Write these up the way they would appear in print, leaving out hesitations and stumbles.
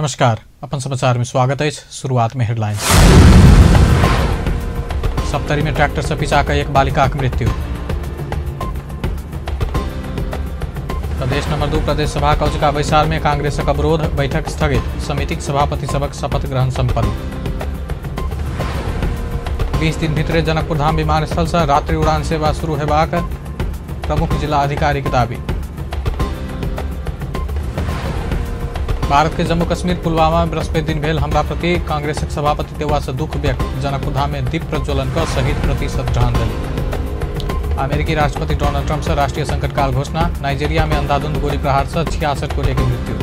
नमस्कार, अपन समाचार में स्वागत है। शुरुआत में हेडलाइंस। सप्तरी में ट्रैक्टर से पिचा कर एक बालिका की मृत्यु। प्रदेश नंबर 2 प्रदेश सभा अजुका बैसार में कांग्रेसक अवरोध, बैठक स्थगित। समितिक सभापति सबक शपथ ग्रहण संपन्न। 20 दिन भीतरे जनकपुर धाम विमानस्थल से रात्रि उड़ान सेवा शुरू हेबाक प्रमुख जिला अधिकारी के दावी। भारत के जम्मू कश्मीर पुलवामा में बृहस्पति दिन भेल हमला प्रति कांग्रेसक सभापति देउवा से दुख व्यक्त। जनकपुर धाम में दीप प्रज्वलन कर शहीद प्रति श्रद्धांजलि। अमेरिकी राष्ट्रपति डोनाल्ड ट्रंप से राष्ट्रीय संकटकाल घोषणा। नाइजीरिया में अंधाधुंध गोली प्रहार से 66 गोले की मृत्यु।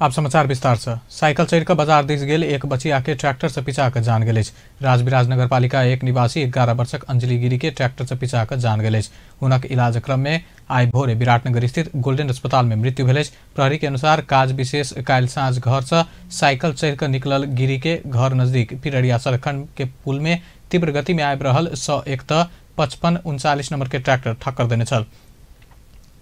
आप समाचार विस्तार से। साइकिल चढ़ बाजार this गेल एक बचिया के ट्रैक्टर से पिचा कर जान गेल। राजविराज नगरपालिका एक निवासी 11 वर्षक अंजलि गिरी के ट्रैक्टर से पिचा कर जान गेल। हुनक इलाज क्रम में आइ भोरे विराटनगर स्थित गोल्डन अस्पताल में मृत्यु भेल। प्रहरी के अनुसार काज विशेष काल्हि साँझ घर से साइकिल चढ़ कर निकलल गिरी के घर नजदीक पिररिया सड़खंड के पुल में तीव्र गति में आबि रहल 101 5539 नंबर के ट्रैक्टर ठक्कर देने छल।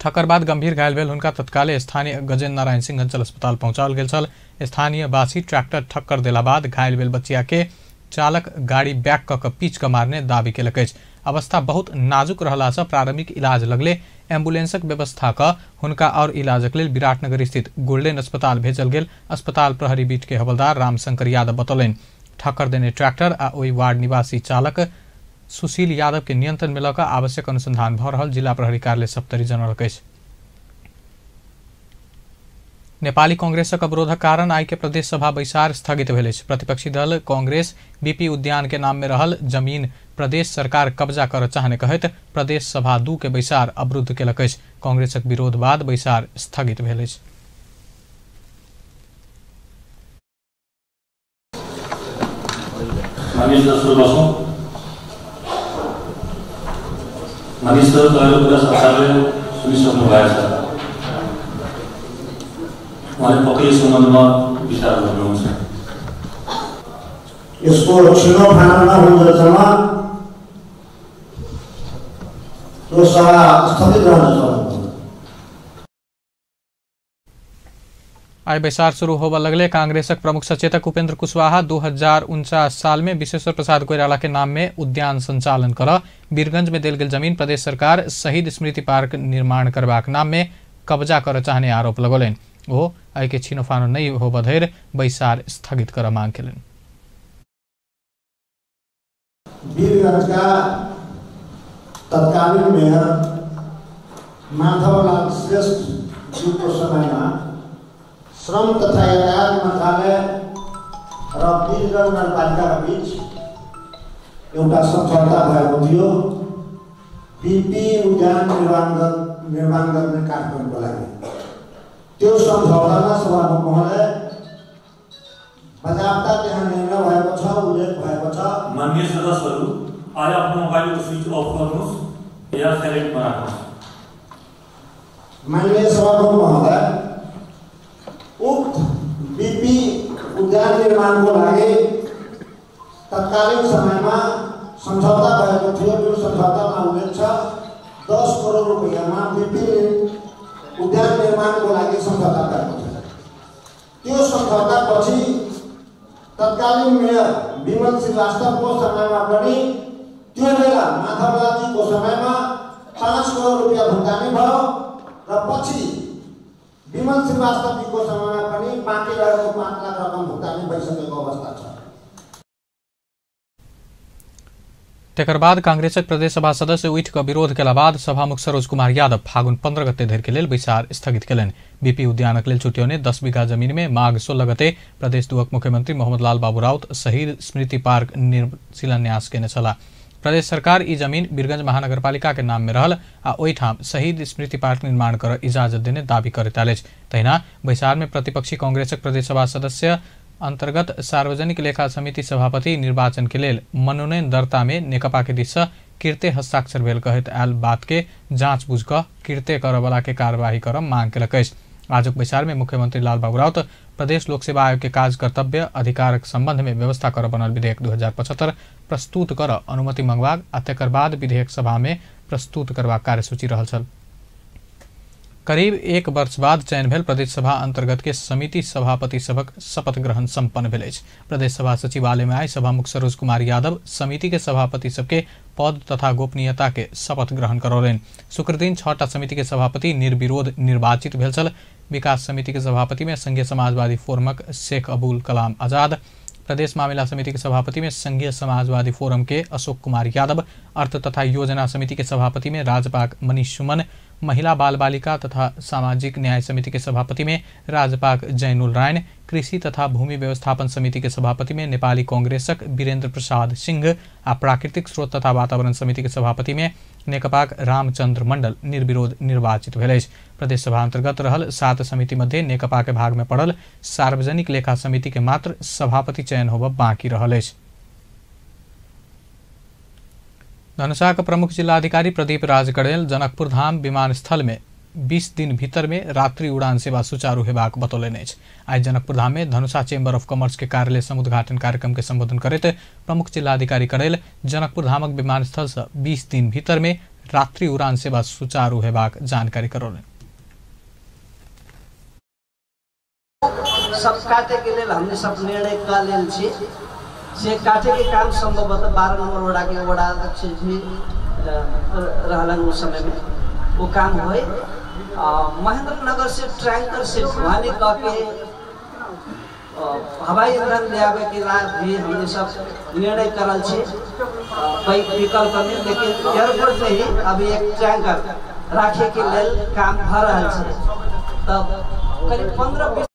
ठक्कर बाद गंभीर घायल भेल हुनका तत्काले स्थानीय गजेन्द्र नारायण सिंह अंचल अस्पताल पहुंचाओल गेल छल। स्थानीय वासी ट्रैक्टर ठक्कर देला बाद घायल भेल बच्चिया के चालक गाड़ी बैक क पीच क मारने दावी केलक अछि। अवस्था बहुत नाजुक रहला से प्रारंभिक इलाज लगले एम्बुलेंसक व्यवस्था क हुनका और इलाजक लेल विराटनगर स्थित गोल्डन अस्पताल भेजल गेल। अस्पताल प्रहरी बीट के हवलदार रामशंकर यादव बतौलनि। ठक्कर देने ट्रैक्टर आ ओहि वार्ड निवासी चालक सुशील यादव के नियंत्रण में लऽ आवश्यक अनुसंधान भऽ रहल जिला प्रहरी कार्यालय सप्तरी जनौलक अछि। नेपाली कांग्रेसक अवरोधक कारण आइ के प्रदेश सभा बैसार स्थगित भेल अछि। प्रतिपक्षी दल कांग्रेस बीपी उद्यान के नाम में रहल जमीन प्रदेश सरकार कब्जा करऽ चाहने कहैत प्रदेश सभा 2 के बैसार अवरुद्ध केलक अछि। कांग्रेसक विरोध बाद बैसार स्थगित भेल अछि। मानिस तपाईँको कुरा संसारले सुनिसक्नु भएको छ। उहाँले पक्कै यस सम्बन्धमा विचार गर्नुहुन्छ। यसको छिनोफानो नहुन्जेलसम्म यो सभा स्थगित रहन्छ। आइ बैसार शुरू होबऽ लगले कांग्रेसक प्रमुख सचेतक उपेंद्र कुशवाहा 2049 साल में विश्वेश्वर प्रसाद कोइराला के नाम में उद्यान संचालन कर वीरगंज में देल गेल जमीन प्रदेश सरकार शहीद स्मृति पार्क निर्माण करबाक नाम में कब्जा कर चाहने आरोप लगौलनि। ओ एहि के छिनोफानो नहि होबऽ धरि बैसार स्थगित कर मांग केलनि। वीरगंजका तत्कालीन मेयर माधवलाल श्रेष्ठ जीको समयमा श्रम तथा यातायात मन्त्रालय र वीरगञ्ज नगरपालिकाका बीच एउटा सम्झौता भएको थियो बीपी उद्यान निर्माण गर्ने काठमाडौँको लागि। त्यो सम्झौतामा सभामुख महोदय बजाप्ता त्यहाँ निर्णय भएको छ, उल्लेख भएको छ। माननीय सदस्यहरू, आज आफ्नो मोबाइलको स्विच अफ गर्नुहोस् या साइलेन्टमा राख्नुहोस्। माननीय सभामुख महोदय, उक्त बीपी उद्यान निर्माणको लागि तत्कालीन समयमा सम्झौता भएको थियो। जुन सम्झौतामा उल्लेख छ 10 करोड रुपियाँमा बीपी उद्यान निर्माणको लागि सम्झौता भएको थियो। त्यो सम्झौतापछि तत्कालीन मेयर विमल श्रीवास्तवको समयमा पनि त्यो बेला माधवलालजीको समयमा 5 करोड रुपियाँ भुक्तानी भयो र पछि विमल श्रीवास्तवजीको समयमा पनि बाँकी रहेको 5 लाख रकम भुक्तानी भइसकेको अवस्था छ। तकर बाद कांग्रेसक प्रदेश सभा सदस्य उठि कऽ विरोध केला बाद सभामुख सरोज कुमार यादव फागुन 15 गते धरि के लेल बैसार स्थगित केलनि। बीपी उद्यानक लेल छुट्यौने 10 बीघा जमीन में माघ 16 गते प्रदेश 2 मुख्यमंत्री मोहम्मद लाल बाबू राउत शहीद स्मृति पार्क शिलान्यास केने छलाह। प्रदेश सरकार ई जमीन वीरगंज महानगरपालिका के नाम में रहल आ ओहिठाम शहीद स्मृति पार्क निर्माण कर इजाजत देने दावी करैत आयल अछि। तहिना बैसार में प्रतिपक्षी कांग्रेसक प्रदेश सभा सदस्य अंतर्गत सार्वजनिक लेखा समिति सभापति निर्वाचन के लेल मनोनयन दर्ता में नेकपा के दिस से किरते हस्ताक्षर भेल कहैत आयल बात के जांच बुझ कऽ किरते करऽवला के कार्यवाही करऽ मांग केलक अछि। आजुक बैसार में मुख्यमंत्री लाल बाबू राउत प्रदेश लोक सेवा आयोग के काज कर्तव्य अधिकारक संबंध में व्यवस्था कर बनल विधेयक 2075 प्रस्तुत कर अनुमति मंगबाक आ तकर बाद विधेयक सभा में प्रस्तुत करबाक कार्यसूची रहल छल। करीब एक वर्ष बाद चयन भेल प्रदेश सभा अंतर्गत के समिति सभापति सभक शपथ ग्रहण संपन्न भेल अछि। प्रदेश सभा सचिवालय में आई सभामुख सरोज कुमार यादव समिति के सभापति सबके पद तथा गोपनीयता के शपथ ग्रहण करौलनि। शुक्रदिन 6टा समिति के सभापति निर्विरोध निर्वाचित भेल छल। विकास समिति के सभापति में संघीय समाजवादी फोरमक शेख अबुल कलाम आजाद, प्रदेश मामिला समिति के सभापति में संघीय समाजवादी फोरम के अशोक कुमार यादव, अर्थ तथा योजना समिति के सभापति में राजपाक मनीष सुमन, महिला बाल बालिका तथा सामाजिक न्याय समिति के सभापति में राजपाक जैनुल रायन, कृषि तथा भूमि व्यवस्थापन समिति के सभापति में नेपाली कांग्रेसक वीरेंद्र प्रसाद सिंह आ प्राकृतिक स्रोत तथा वातावरण समिति के सभापति में नेकपाक रामचंद्र मंडल निर्विरोध निर्वाचित भेल अछि। प्रदेश सभा अंतर्गत रहल 7 समिति मध्ये नेकपा के भाग में पड़ल सार्वजनिक लेखा समिति के मात्र सभापति चयन होबय बाकी रहल अछि। धनुषाक प्रमुख जिलाधिकारी प्रदीप राज कड़ेल जनकपुर धाम विमानस्थल में 20 दिन भीतर में रात्रि उड़ान सेवा सुचारू हेबाक बतौलनि अछि। आइ जनकपुर धाम में धनुषा चेंबर ऑफ कॉमर्स के कार्यालय समुद्घाटन कार्यक्रम के संबोधन करैत प्रमुख जिलाधिकारी कड़ेल जनकपुर धामक विमानस्थल से 20 दिन भीतर में रात्रि उड़ान सेवा सुचारू हेबाक जानकारी करौलनि। सब काटे के लेल हमने सब निर्णय क लेल छी। से काटे के काम संभवतः 12 नंबर वडा के वडा अध्यक्ष भी रहलन उस समय में वो काम होए। महेंद्र नगर से टैंकर से ढुवानी क के हवाई ईंधन ले आवे के ला भी हमने सब निर्णय करल छी कई विकल्प में, लेकिन एयरपोर्ट में ही अभी एक टैंकर राखे के लेल काम भ रहल छै। तब करीब 15-20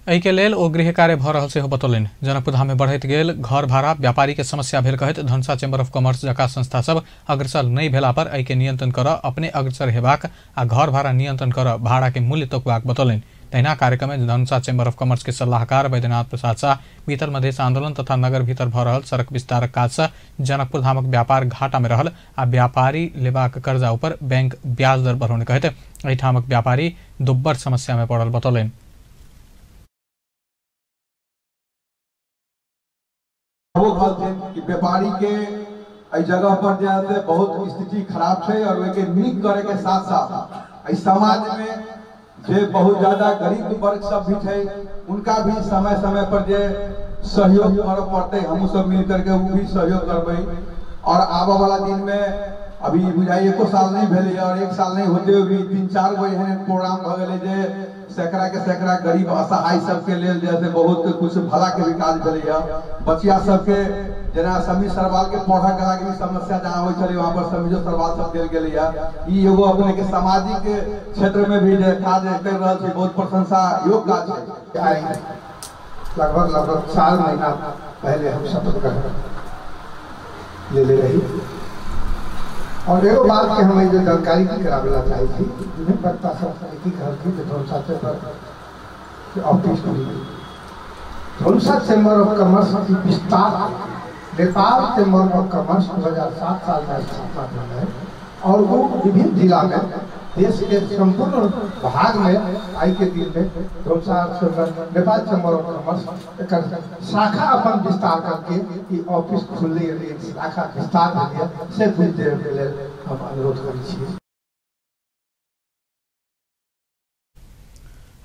एहि के लेल ओ गृह कार्य भ रहल सेहो बतौलनि। जनकपुर धाम में बढ़ैत गेल घर भाड़ा व्यापारी के समस्या भेल कहैत धनुषा चैम्बर ऑफ कॉमर्स जकाँ संस्था सब अग्रसर नहि भेला पर एहि के नियंत्रण कर अपने अग्रसर हेबाक आ घर भाड़ा नियंत्रण कर भाड़ा के मूल्य तोकबाक बतौलनि। तहिना कार्यक्रम में धनुषा चैम्बर ऑफ कॉमर्स के सलाहकार वैद्यनाथ प्रसाद शाह बीतल मधेश आंदोलन तथा नगर भीतर भ रहल सड़क विस्तारक काज से जनकपुर धामक व्यापार घाटा में रहल आ व्यापारी लेबाक कर्जा ऊपर बैंक ब्याज दर बढ़ौने कहैत एहिठामक व्यापारी दुब्बर समस्या में पड़ल बतौलनि। वो कहलथिन कि व्यापारी के एहि जगह पर जे है बहुत स्थिति खराब है और ओहिके नीक करे के साथ साथ एहि समाज में जे बहुत ज्यादा गरीब वर्ग सब भी है उनका भी समय समय पर जे सहयोग करे पड़ते, हमहूँ सब मिल करके वो भी सहयोग करबै। और आबे वाला दिन में अभी बुझाइ एको साल नहीं भेलै और एक साल नहीं होते भी 3-4 गो एहन प्रोग्राम भऽ गेलै जे सैकड़ा के सैकड़ा गरीब असहाय सबके लेल जैसे बहुत कुछ भला के भी काज भेलैया। बचिया सबके जेना समीर सरवाल के पढ़ा के भी समस्या जहाँ होइ छलै वहाँ पर समीरो सरवाल सब देल गेलैया। ई एगो अपने के सामाजिक क्षेत्र में भी जे काज कर रहल छै बहुत प्रशंसा योग्य काज छै। आइ लगभग 4 महीना पहले हम शपथ ग्रहण लेले रही और एगो बात के हम जो जानकारी की करावेला चाहे थी। विभिन्न वक्ता सब की कहलखिन जे धनुषा चैम्बर के ऑफिस खुली। धनुषा चैम्बर ऑफ कॉमर्स की विस्तार नेपाल चैम्बर ऑफ कॉमर्स 2007 साल में स्थापना भेल है और वो विभिन्न जिला में देश के संपूर्ण भाग में आई के दिन में Dhanusha chamber Nepal chamber of commerce एक शाखा अपन विस्तार करके ई ऑफिस खुलले, शाखा विस्तार भेल से बुझि देबे के लेल हम अनुरोध करै छी।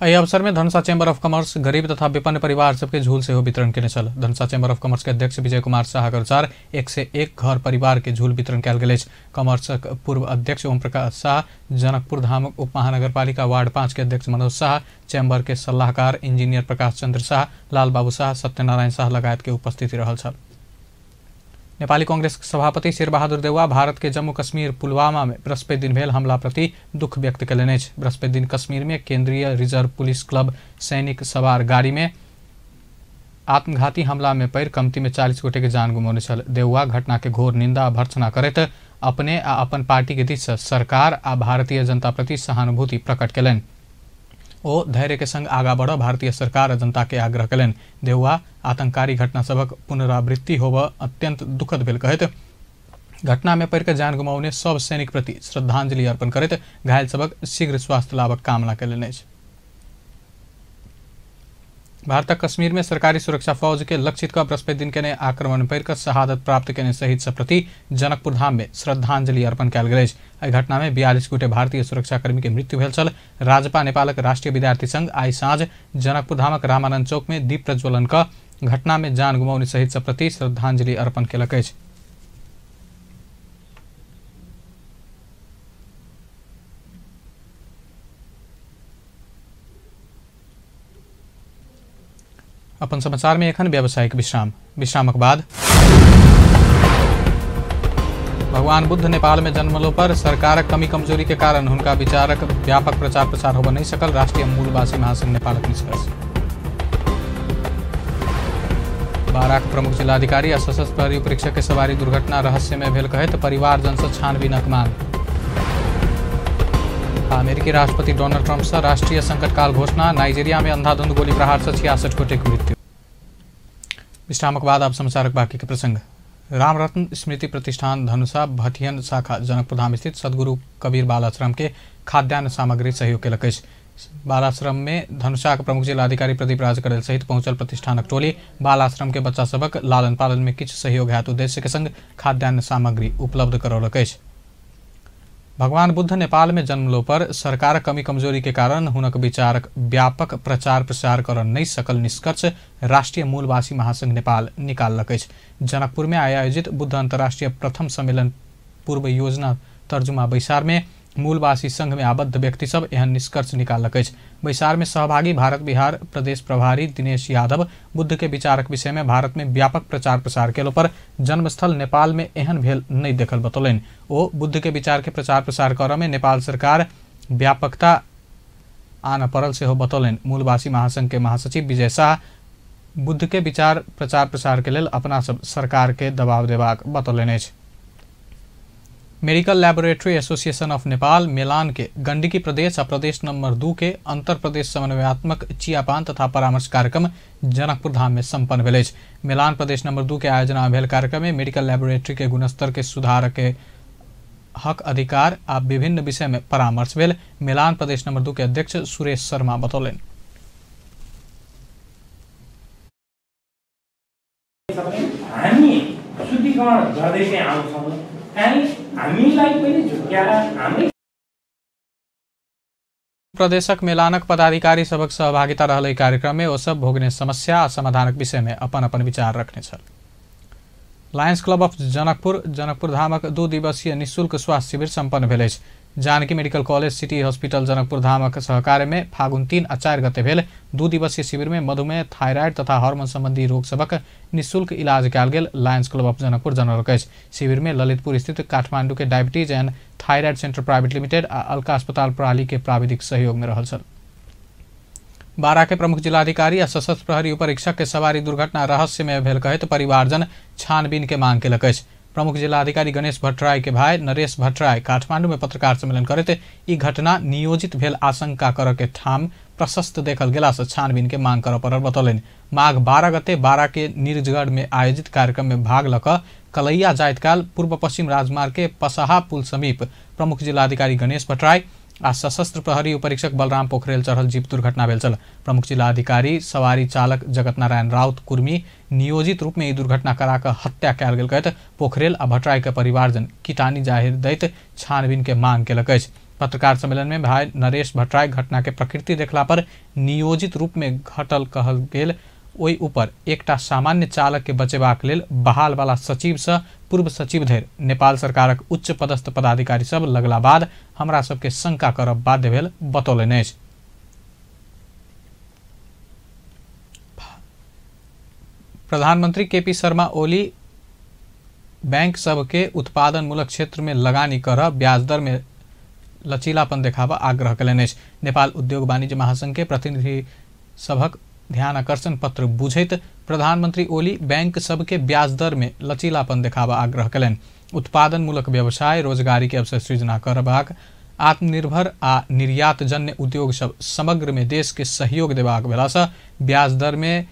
एहि अवसर में धनुषा चैम्बर ऑफ कॉमर्स गरीब तथा विपन्न परिवार सबके झूल सेहो वितरण केने छल। धनुषा चैम्बर ऑफ कॉमर्स के अध्यक्ष विजय कुमार शाह के अनुसार 101 घर परिवार के झूल वितरण कयल गेल अछि। कॉमर्सक पूर्व अध्यक्ष ओम प्रकाश शाह, जनकपुर धाम उप महानगरपालिका वार्ड 5 के अध्यक्ष मनोज शाह, चैम्बर के सलाहकार इंजीनियर प्रकाश चंद्र शाह, लाल बाबू शाह, सत्यनारायण शाह लगायत के उपस्थिति रहल छल। नेपाली कांग्रेस सभापति शेरबहादुर देउवा भारत के जम्मू कश्मीर पुलवामा में बृहस्पति दिन भेल हमला प्रति दुख व्यक्त कयलनि अछि। बृहस्पति दिन कश्मीर में केंद्रीय रिजर्व पुलिस क्लब सैनिक सवार गाड़ी में आत्मघाती हमला में पड़ि कमती में 40 गोटे के जान गुमौने छल। देउवा घटना के घोर निंदा आ भर्त्सना करैत अपने आ अपन पार्टी के दिस सरकार आ भारतीय जनता प्रति सहानुभूति प्रकट कयलनि। ओ धैर्य के संग आगा बढ़ भारतीय सरकार आ जनता के आग्रह कयलनि। देउवा आतंककारी घटना सभक पुनरावृत्ति होबऽ अत्यंत दुखद भेल कहैत घटना में पड़ि कऽ जान गुमाउने सब सैनिक प्रति श्रद्धांजलि अर्पण करैत घायल सभक शीघ्र स्वास्थ्य लाभक कामना कयलनि अछि। भारतक कश्मीर में सरकारी सुरक्षा फौज के लक्षित क बृहस्पति दिन केने आक्रमण पर क शहादत प्राप्त केने शहीद सब प्रति जनकपुर धाम में श्रद्धांजलि अर्पण कयल गेल अछि। एहि घटना में 42 गोटे भारतीय सुरक्षाकर्मी के मृत्यु भेल छल। राजपा नेपालक राष्ट्रीय विद्यार्थी संघ आइ साँझ जनकपुर धामक रामानंद चौक में दीप प्रज्वलन क घटना में जान गुमाउने शहीद सब प्रति श्रद्धांजलि अर्पण केलक अछि। अपन समाचार में एखन व्यावसायिक विश्राम। विश्रामक बाद भगवान बुद्ध नेपाल में जन्मलो पर सरकारक कमी कमजोरी के कारण हुनका विचारक व्यापक प्रचार प्रसार होबय नहीं सकल। राष्ट्रीय मूलवासी महासंघ नेपालक निष्कर्ष। बाराक प्रमुख जिलाधिकारी आ सशस्त्र प्रहरी उपरीक्षक के सवारी दुर्घटना रहस्य में भेल कहैत परिवारजन से छानबीनक मांग। अमेरिकी राष्ट्रपति डोनाल्ड ट्रंप से राष्ट्रीय संकटकाल घोषणा। नाइजीरिया में अंधाधुंध गोली प्रहार से 66 गोटे के मृत्यु। विश्रामक बाद आप समाचारक बाकी के प्रसंग। रामरत्न स्मृति प्रतिष्ठान धनुषा भथियन शाखा जनकपुरधाम स्थित सदगुरु कबीर बालाश्रम के खाद्यान्न सामग्री सहयोग केलक अछि। बालाश्रम में धनुषाक प्रमुख जिलाधिकारी प्रदीप राज कड़ेल सहित पहुंचल प्रतिष्ठानक टोली बालाश्रम के बच्चा सभक लालन पालन में किछु सहयोग हैत उद्देश्य के संग खाद्यान्न सामग्री उपलब्ध करौलक अछि। भगवान बुद्ध नेपाल में जन्मलो पर सरकार कमी कमजोरी के कारण हुनक विचारक व्यापक प्रचार प्रसार कर नहीं सकल निष्कर्ष राष्ट्रीय मूलवासी महासंघ नेपाल निकाललक अछि। जनकपुर में आयोजित बुद्ध अंतर्राष्ट्रीय प्रथम सम्मेलन पूर्व योजना तर्जुमा बैसार में मूलवासी संघ में आबद्ध व्यक्ति सब एहन निष्कर्ष निकाललक अछि। बैसार में सहभागी भारत बिहार प्रदेश प्रभारी दिनेश यादव बुद्ध के विचारक विषय में भारत में व्यापक प्रचार प्रसार केलो पर जन्मस्थल नेपाल में एहन भेल नहीं देखल बतौलनि। ओ बुद्ध के विचार के प्रचार प्रसार करऽ में नेपाल सरकार व्यापकता आन पड़ल सेहो बतौलनि। मूलवासी महासंघ के महासचिव विजय शाह बुद्ध के विचार प्रचार प्रसार के लेल अपना सब सरकार के दबाव देबाक बतौलनि अछि। Medical laboratory association of Nepal Melan के गंडकी प्रदेश आ प्रदेश नंबर 2 के अंतर प्रदेश समन्वयात्मक चियापान तथा परामर्श कार्यक्रम जनकपुर धाम में संपन्न भेल अछि। मेलान प्रदेश नंबर 2 के आयोजना भेल कार्यक्रम में मेडिकल लैबोरेटरी के गुणस्तर के सुधार के हक अधिकार आ विभिन्न विषय में परामर्श भेल। मेलान प्रदेश नंबर 2 के अध्यक्ष सुरेश शर्मा बतौलनि। हामी शुद्धिकरण गर्दै चाहिँ आउँछौँ अनि हामीलाई पनि झुक्याएर हाम्रै प्रदेशक मेलानक पदाधिकारी सबक सहभागिता रहल एहि कार्यक्रम में ओ सब भोगने समस्या आ समाधानक विषय में अपन अपन विचार रखने छल। Lions club of Janakpur Janakpur धामक 2 दिवसीय निःशुल्क स्वास्थ्य शिविर संपन्न भेल अछि। Janaki medical college city hospital Janakpur धामक सहकार्य में फागुन 3 आ 4 गते भेल 2 दिवसीय शिविर में मधुमेह, थायराइड तथा हार्मोन संबंधी रोग सभक निःशुल्क इलाज कयल गेल लायंस क्लब ऑफ जनकपुर जनौलक अछि। शिविर में ललितपुर स्थित काठमांडू के diabetes and thyroid centre private limited आ अलका अस्पताल प्रणाली के प्राविधिक सहयोग में रहल छल। बारा के प्रमुख जिलाधिकारी आ सशस्त्र प्रहरी उपरीक्षक के सवारी दुर्घटना रहस्य में भेल कहैत परिवारजन छानबीन के मांग केलक अछि। प्रमुख जिलाधिकारी गणेश भट्टराई के भाई नरेश भट्टराई काठमांडू में पत्रकार सम्मेलन करैत ई घटना नियोजित भेल आशंका करऽ के ठाम प्रशस्त देखल गेला से छानबीन के मांग करऽ पड़ल बतौलनि। माघ 12 गते बारा के नीरजगढ़ में आयोजित कार्यक्रम में भाग लऽ कऽ कलैया जाइत काल पूर्व पश्चिम राजमार्ग के पसहा पुल समीप प्रमुख जिलाधिकारी गणेश भट्टराई आ सशस्त्र प्रहरी उपरीक्षक बलराम पोखरेल चढ़ल जीप दुर्घटना भेल छल। प्रमुख जिलाधिकारी सवारी चालक जगतनारायण राउत कुर्मी नियोजित रूप में ई दुर्घटना करा कऽ हत्या कयल गेल कहैत पोखरेल आ भट्टराई के परिवारजन किटानी जाहिर दैत छानबीन के मांग केलक अछि। पत्रकार सम्मेलन में भाई नरेश भट्टराई घटना के प्रकृति देखला पर नियोजित रूप में घटल कहल गेल ओहि ऊपर एकटा सामान्य चालक के बचेबाक लेल बहाल वाला सचिव से पूर्व सचिव धरि नेपाल सरकारक उच्च पदस्थ पदाधिकारी सब लगला बाद हमरा सबके शंका करब बाध्य भेल बतौलनि अछि। प्रधानमंत्री केपी शर्मा ओली बैंक सबके उत्पादनमूलक क्षेत्र में लगानी कर ब्याज दर में लचीलापन देखाबऽ आग्रह कयलनि अछि। नेपाल उद्योग वाणिज्य महासंघ के प्रतिनिधि सभक ध्यान आकर्षण पत्र बुझैत प्रधानमंत्री ओली बैंक सबके ब्याज दर में लचीलापन देखाबऽ आग्रह कयलनि। उत्पादनमूलक व्यवसाय रोजगारी के अवसर सृजना करबाक, आत्मनिर्भर आ निर्यातजन्य उद्योग सब समग्र में देश के सहयोग देबाक भेलासँ ब्याज दर में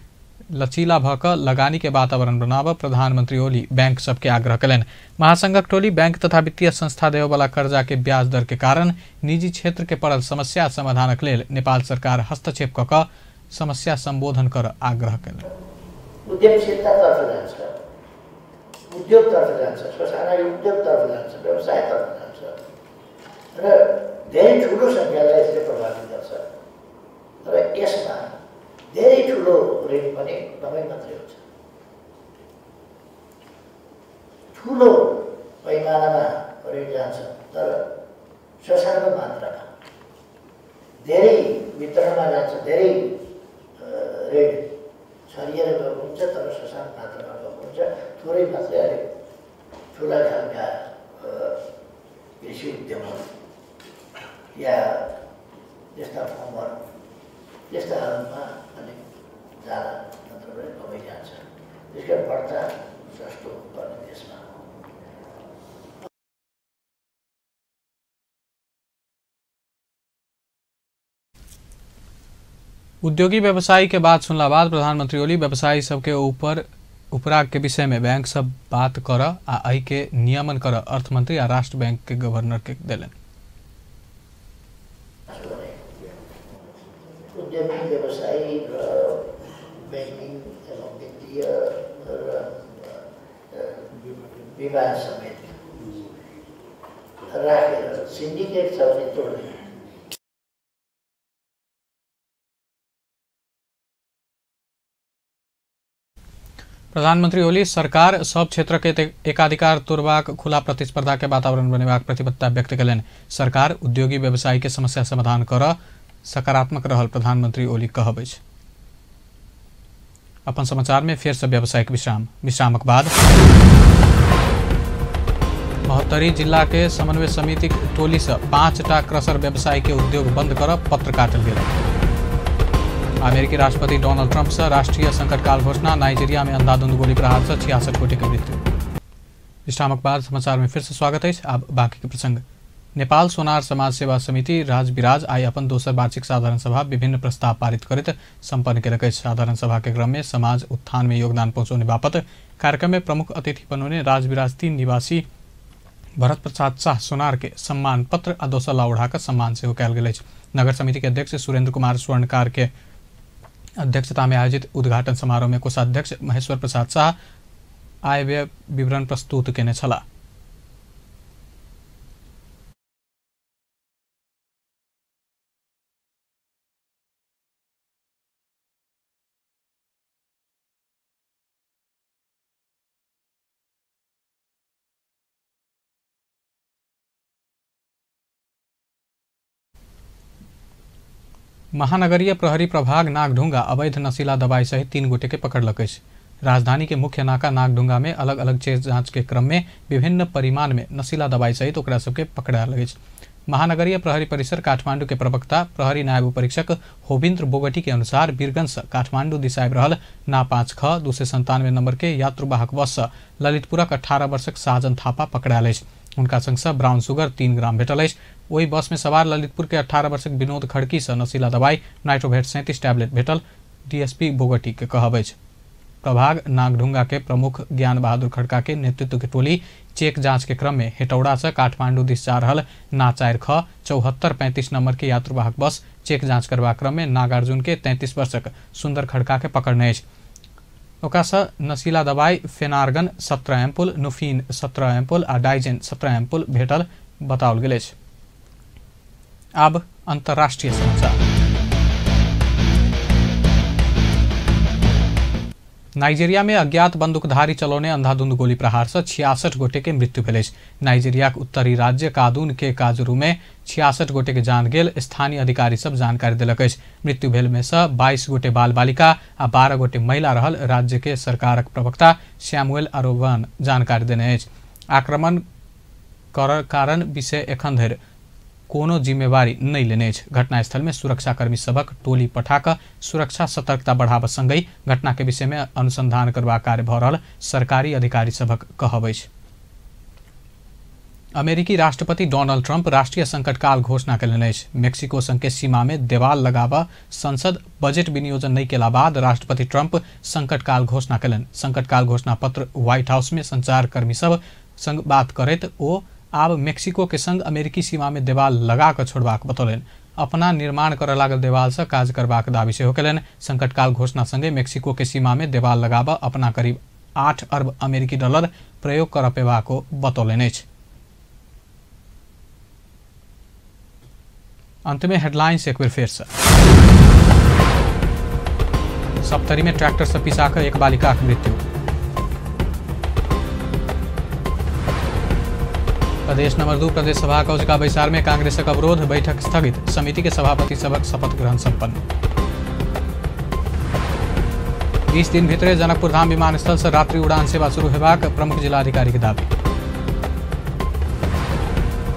लचीला भऽ कऽ लगानी के वातावरण बनाबऽ प्रधानमंत्री ओली बैंक सबके आग्रह कयलनि। महासंघक टोली बैंक तथा वित्तीय संस्था देबयवला कर्जा के ब्याज दर के कारण निजी क्षेत्र के पड़ल समस्या समाधानक लेल नेपाल सरकार हस्तक्षेप कऽ कऽ समस्या सम्बोधन कर आग्रह कयलनि। उद्यमशीलतातर्फ जान्छ, उद्योगतर्फ जान्छ, ससाना उद्योगतर्फ जान्छ, व्यवसायतर्फ जान्छ र धेरै ठुलो सङ्ख्यालाई यसले प्रभावित गर्छ र यसमा धेरै ठुलो ऋण पनि कमै मात्रै हुन्छ। ठुलो पैमानामा ऋण जान्छ तर ससानो मात्रामा धेरै वितरणमा जान्छ, धेरै ऋण छरिएर गएको हुन्छ तर ससानो मात्रामा गएको हुन्छ। थोरै मात्रै अलिक ठुला खालका कृषि उद्यमहरू या त्यस्ता फर्महरू त्यस्ताहरूमा अलिक ज्यादा मात्रामा कमै जान्छ। त्यस कारण बढ्ता सस्तो पर्ने देशमा। उद्योगी व्यवसायी के बात सुनला बाद प्रधानमंत्री ओली व्यवसायी सबके ऊपर उपराग के विषय में बैंक सब बात कर आ एहि के नियमन कर अर्थमंत्री आ राष्ट्र बैंक के गवर्नर के देलन। उद्यमी व्यवसायी र बैंकिङ एवं वित्तीय र बिमा समेत राखेर सिन्डिकेट छ भने तोड्ने। प्रधानमंत्री ओली सरकार सब क्षेत्र के एकाधिकार तोड़बाक खुला प्रतिस्पर्धा के वातावरण बनेबाक प्रतिबद्धता व्यक्त कयलनि। सरकार उद्योगी व्यवसायी के समस्या समाधान कर सकारात्मक रहल प्रधानमंत्री ओली कहब अछि। अपन समाचार में फेर से व्यावसायिक विश्राम। विश्रामक बाद महोत्तरी जिला के समन्वय समिति टोली से 5टा क्रसर व्यवसायी के उद्योग बंद कर पत्र काटल गेल। अमेरिकी राष्ट्रपति डोनाल्ड ट्रंप से राष्ट्रीय संकटकाल घोषणा। नाइजीरिया में अंधाधुंध गोली प्रहार से 66 गोटे के मृत्यु। विश्रामक बाद समाचार में फिर से स्वागत है। अब बाकी के प्रसंग। नेपाल सोनार समाज सेवा समिति राजविराज आई अपन दोसर वार्षिक साधारण सभा विभिन्न प्रस्ताव पारित करैत सम्पन्न केलक अछि। साधारण सभा के क्रम में समाज उत्थान में योगदान पहुंचौने बापत कार्यक्रम में प्रमुख अतिथि बनौने राजविराज 3 निवासी भरत प्रसाद शाह सोनार के सम्मान पत्र आ दोसला ओढ़ाकर सम्मान सेहो कयल गेल अछि। नगर समिति के अध्यक्ष सुरेंद्र कुमार स्वर्णकार के अध्यक्षता में आयोजित उद्घाटन समारोह में कोषाध्यक्ष महेश्वर प्रसाद शाह आय व्यय विवरण प्रस्तुत केने छलाह। महानगरीय प्रहरी प्रभाग नागढुंगा अवैध नशीला दवाई सहित 3 गोटे के पकड़लक अछि। राजधानी के मुख्य नाका नागढुंगा में अलग अलग चेक जांच के क्रम में विभिन्न परिमाण में नशीला दवाई सहित ओकरा सबके पकड़ायल अछि। महानगरीय प्रहरी परिसर काठमांडू के प्रवक्ता प्रहरी नायब परीक्षक होविन्द्र बोगटी के अनुसार वीरगंज से काठमांडू दिशा आबि रहल ना 5 ख 297 नंबर के यात्रुवाहक बस से ललितपुरक 18 वर्षक साजन थापा पकड़ायल अछि। उनका संग से ब्राउन शुगर 3 ग्राम भेटल अछि। ओहि बस में सवार ललितपुर के 18 वर्षक विनोद खड़की से नशीला दवाई नाइट्रोवेट 37 टैबलेट भेटल डीएसपी बोगटी के कहब अछि। प्रभाग नागढुंगा के प्रमुख ज्ञान बहादुर खड़का के नेतृत्व के टोली चेक जांच के क्रम में हेटौड़ा से काठमांडू दिस जा रहल ना 4 ख 7435 नंबर के यात्रुवाहक बस चेक जांच करबाक क्रम में नागार्जुन के 33 वर्षक सुंदर खड़का के पकड़ने अछि। ओकरा से नशीला दवाई फेनार्गन 17 एम्पुल, नुफीन 17 एम्पुल आ डाइजेन 17 एम्पुल भेटल बताओल गेल अछि। अब अंतर्राष्ट्रीय समाचार। नाइजीरिया में अज्ञात बंदूकधारी चलौने अंधाधुंध गोली प्रहार से 66 गोटे के मृत्यु भेल अछि। नाइजीरियाक उत्तरी राज्य कादून के काजुरू में 66 गोटे के जान गेल स्थानीय अधिकारी सब जानकारी देलक अछि। मृत्यु भेल में से 22 गोटे बाल बालिका आ 12 गोटे महिला रहल राज्य के सरकारक प्रवक्ता सैमुअल अरोवन जानकारी देने अछि। आक्रमण कर कारण विषय एखन धरि कोनो जिम्मेवारी नहीं लेने अछि। घटनास्थल में सुरक्षाकर्मी सबक टोली पठाकर सुरक्षा सतर्कता बढ़ाबऽ संगहि घटना के विषय में अनुसंधान करबाक कार्य भऽ रहल सरकारी अधिकारी सबक कहब अछि। अमेरिकी राष्ट्रपति डोनाल्ड ट्रंप राष्ट्रीय संकटकाल घोषणा कयलनि अछि। मेक्सिको संग के सीमा में देवाल लगाबऽ संसद बजट विनियोजन नहीं केला बाद राष्ट्रपति ट्रंप संकटकाल घोषणा कयलनि। संकटकाल घोषणा पत्र व्हाइट हाउस में संचारकर्मी सब संग बात करैत ओ आब मेक्सिको के संग अमेरिकी सीमा में देवाल लगा कऽ छोड़बाक बतौलनि। अपना निर्माण करय लागल देवाल से काज करबाक दावी सेहो केलनि। संकटकाल घोषणा संगे मेक्सिको के सीमा में देवाल लगाबऽ अपना करीब 8 अरब अमेरिकी डॉलर प्रयोग करऽ पेबाक बतौलनि अछि। अंत में हेडलाइंस एक बेर फेर से। सप्तरी में ट्रैक्टर से पिसा कऽ एक बालिका के मृत्यु। प्रदेश नंबर 2 प्रदेश सभा का बैसार में कांग्रेसक अवरोध, बैठक स्थगित, समिति के सभापति सभक शपथ ग्रहण संपन्न। 20 दिन भीतरे जनकपुर धाम विमानस्थल से रात्रि उड़ान सेवा शुरू हेबाक प्रमुख जिलाधिकारी के दावी।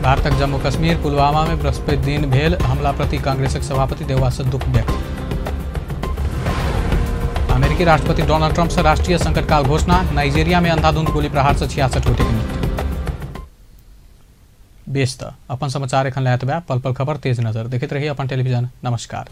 भारतक जम्मू कश्मीर पुलवामा में बृहस्पति दिन भेल हमला प्रति कांग्रेसक सभापति देउवा से दुख व्यक्त। अमेरिकी राष्ट्रपति डोनाल्ड ट्रंप से राष्ट्रीय संकटकाल घोषणा, नाइजीरिया में अंधाधुंध गोली प्रहार से 66 गोटे के मृत्यु। बेस त अपन समाचार एखन लए एतबे। पल पल खबर तेज नजर देखैत रही अपन टेलीविजन। नमस्कार।